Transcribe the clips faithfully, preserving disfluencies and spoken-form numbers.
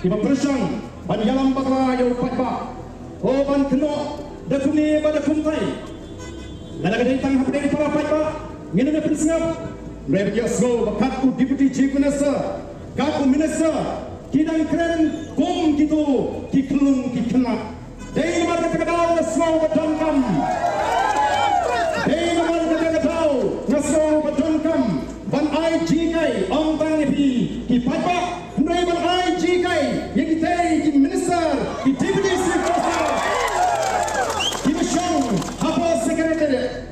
Kiba pyrshang ban ïalam bakla ïa u paidbah, u ban kynnoh da kumne bad da kumtai. Lada ka dei tang hapdeng para paidbah, ngin ym pynsngap. Hynrei ba ïohsngew ba kat u Deputy Chief Minister, kat u Minister, ki dang kren kum kito ki khyllung ki khynnah. Dei namar kata ka daw nga sngew ba donkam. Dei namar kata ka daw nga sngew ba donkam ban ai jinghikai, ym tang ïa phi ki paidbah, hynrei ban ai jinghikai ïa kitei ki minister, ki deputy chief minister, kiba shong hapoh Secretariat.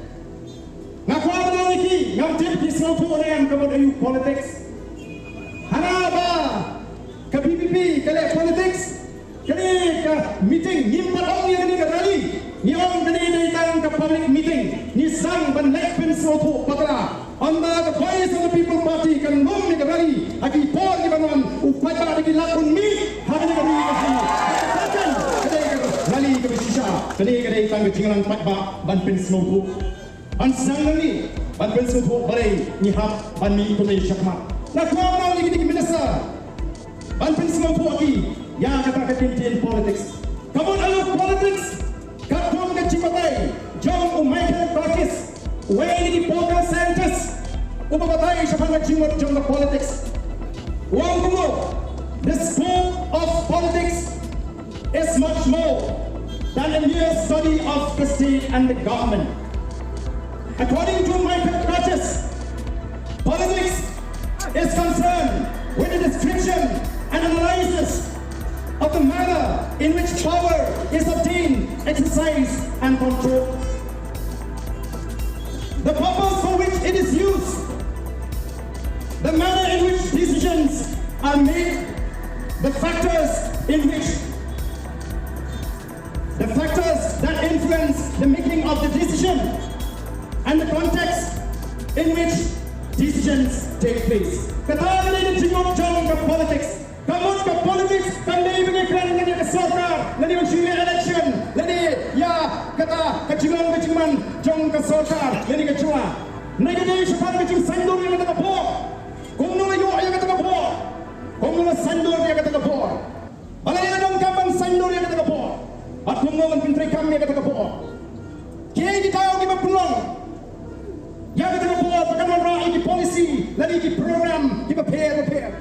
Nga kwah ban ong ïa ki, ngam tip ki sngewthuh ne em ka mut aïu politics. Hana ba ka V P P ka leh politics, kane ka meeting, ngim pat ong ïa kane ka rally. Ngi ong kane dei tang ka public meeting. Ngi sdang ban leh pynsngewthuh bakla. Ynda ka Voice of the People Party kan lum ïa ka rally ha ki por kiba wan, u paidbah da ki lak un mih ha kane ka rally ka jong ngi. Ka dei ka rally kaba shisha. Kane ka dei tang ka jingrang paidbah ban pynsngewthuh. Ban sdang nangne ban pynsngewthuh balei ngi hap ban mih kumne shakhmat. Nga kwah ban ong ïa kine ki minister ban pynsngewthuh ïa ki ïa kata ka kyntien politics. Ka mut aïu politics? Katkum ka jingbatai jong u Michael Curtis, uwei na ki political scientist, uba batai shaphang ka jingmut jong ka politics, u ong kumno: "The scope of politics is much more than a mere study of the state and the government." According to Michael Curtis, politics is concerned with the description and analysis of the manner in which power is obtained, exercised, and controlled, the purpose for which it is used, the manner in which decisions are made, the factors in which the factors that influence the making of the decision, and the context in which decisions take place. Kata ka dei ka jingmut jong ka politics. Ka mut ka politics kam dei ba ngi kren ïa ka sorkar lane ban shu ïaleh election lane ïa kata ka jinglong ka jingman jong ka sorkar lane ka jylla. Ngi ka dei shaphang ka jingsaiñdur ïa kata ka bor. Kumno la ïoh ïa kata ka bor? Kumno la saiñdur ïa kata ka bor? Balei la donkam ban saiñdur ïa kata ka bor? Bad kumno ban pyntreikam ïa kata ka bor? Kiei kita kiba pynlong ïa kata ka bor ba kan wanrah ïa ki policy lane ki program kiba pher ba pher,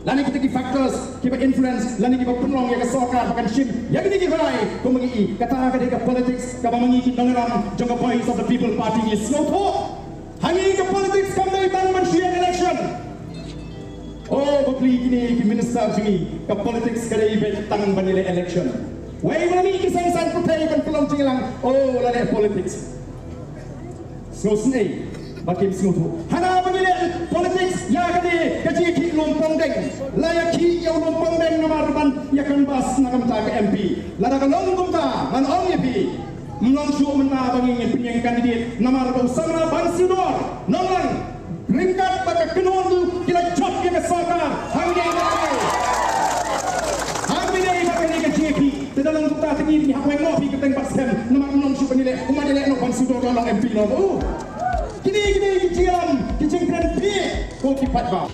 lane kita ki factors kiba influence lane kiba pynlong ïa ka sorkar ba kan shim ïa kine ki rai kumba ngi i? Kata ka dei ka politics kaba ma ngi ki nongïalam jong ka Voice of the People Party ngi sngewthuh. Ha ngi ka politics kam dei tang ban shu ïaleh election. Oh, bapli kine ki minister jong ngi, ka politics ka dei beit tang ban ïaleh election. Wei ma ngi ki seng saiñ pyrthei ban pynlong jingïalang, oh, la leh politics. Sngewsih ba kim sngewthuh. Hana ban ïaleh politics ïa kane ka jingïakhih lum pongdeng. La ïakhih ïa u lum pongdeng namar ban ïa canvass na ka bynta ka M P. Lada ka long kumta ngan ong ïa phi, ym long shuh mynta ba ngi ngin pynïeng candidate namar ba u samla Bansiewdor Nonglang, ryngkat bad ka kynhun ruh ki la jop ïa ka sorkar. Hangne ba hangne ba kane ka jingïakhih. Te da long kumta te ngi hap weng noh phi kyrteng Bah Skhem namar ym long shuh ban ïaleh, kumba ïaleh noh Bansiewdor la long M P noh. Uh. Kine kine ki jingïalam ki jingkren phi ko ki paidbah.